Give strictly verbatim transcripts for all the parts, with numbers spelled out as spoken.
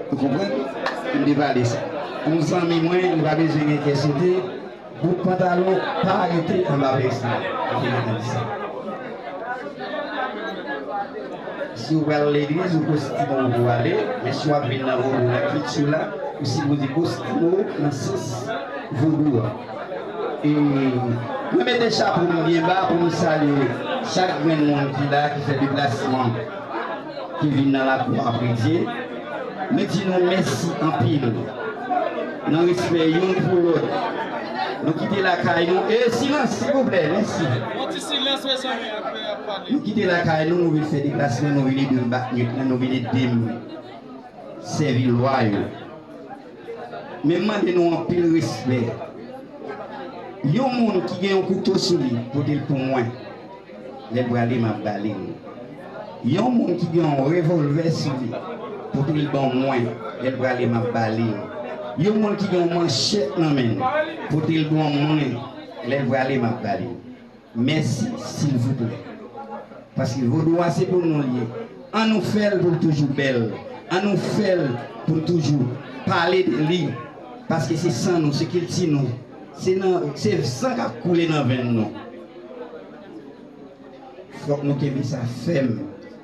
Ou konprann? M te pale sa. Yon zanmi mwen, li pa bezwen gen kè sote. Bout pantalon pa rete anba vès li. Li te gentan di sa. Si w pral legliz, ou kostime w pou w ale, men si w ap vin nan vodou, nan kilti w la, ou sipoze kostime w nan sans vodou a. E mwen mete chapo m byen ba pou m salye chak grenn moun ki la, ki fè deplasman, ki vin nan lakou a Predye. Mwen di nou mèsi anpil. Nan respè youn pou lòt. Nou kite lakay nou. E silans, silvouplè, mèsi. Yon ti silans, mezanmi, apre y ap pale. Nou kite lakay nou, nou vin fè deplasman, nou vin ede m bat nwit lan, nou vin ede m sèvi lwa yo. Men m mande nou anpil respè. Yon moun ki gen yon kouto sou li, pote l pou mwen. Lè l prale, m ap ba li l. Yon moun ki gen yon revòlvè sou li, pote l ban mwen. Lè l prale, m ap ba li l. Yon moun ki gen yon manchèt nan men l, pote l ban mwen. Lè l prale, m ap ba li l. Mèsi, silvouplè. Paske vodou a se pou nou l ye. An nou fè l pou l toujou bèl. An nou fè l pou l toujou pale de li. Paske se san nou, se kilti nou. Se nan, se san k ap koule nan venn nou. Fòk nou kenbe sa fèm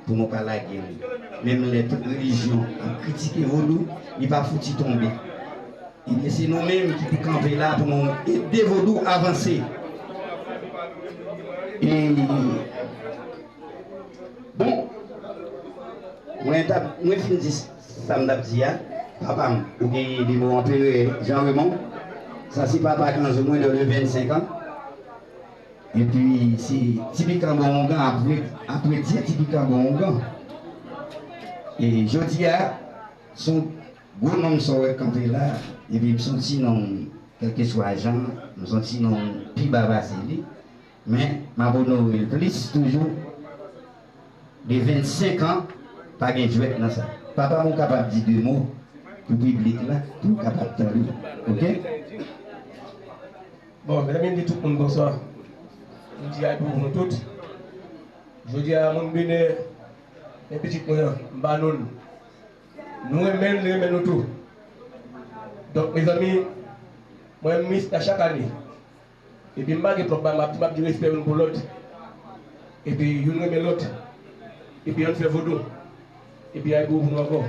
pou nou pa lage l. Menm lè tout relijyon ap kritike vodou, li pa fouti tonbe. Ebyen, se nou menm ki pou kanpe la pou nou ede vodou avanse. E, bon, mwen t ap, mwen fin di sa m t ap di a. Papa m, ou gen de mo anperè Jean Raymond. Sa se papa Kanzo mwen, dans le vennsenk an. Epi, se Tipikan bon ougan, apre, apre Dye, Tipikan bon ougan. E jodi a, se yon gwo nonm sa w wè k kanpe la, epi m se yon ti nonm, kèlkeswa jan, m se yon ti nonm pi ba pase li, men m ap onore l plis toujou. De vennsenk an, pa gen jwèt nan sa. Papa m, ou kapab di de mo pou piblik la, pou yo kapab tande, oke? Bon, mezanmi, m di tout moun bonswa. M di ay pou nou tout. Jodi a, moun Benè, men pitit mwen an, m ba nou l. Nou renmen l, li renmen nou tou. Donk, mezanmi, mwen, m miss la chak ane. Epi m pa gen twòp bagay, m ap, m ap di respè youn pou lòt. Epi youn renmen lòt. Epi ann fè vodou. Epi ay pou nou ankò.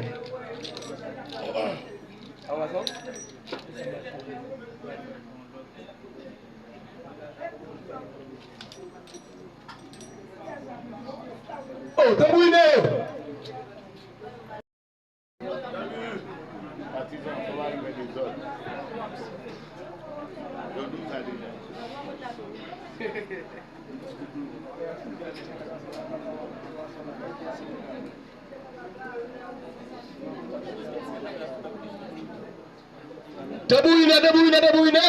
Oh, tanbourinè yo! Patizan, fò pa rive dezòd. Yo di sa deja. Tanbourinè, tanbourinè, tanbourinè.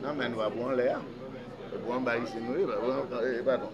Non, men nou pa pou anlè a. Se pou anba isit nou ye, pa pou an-, e, e, padon.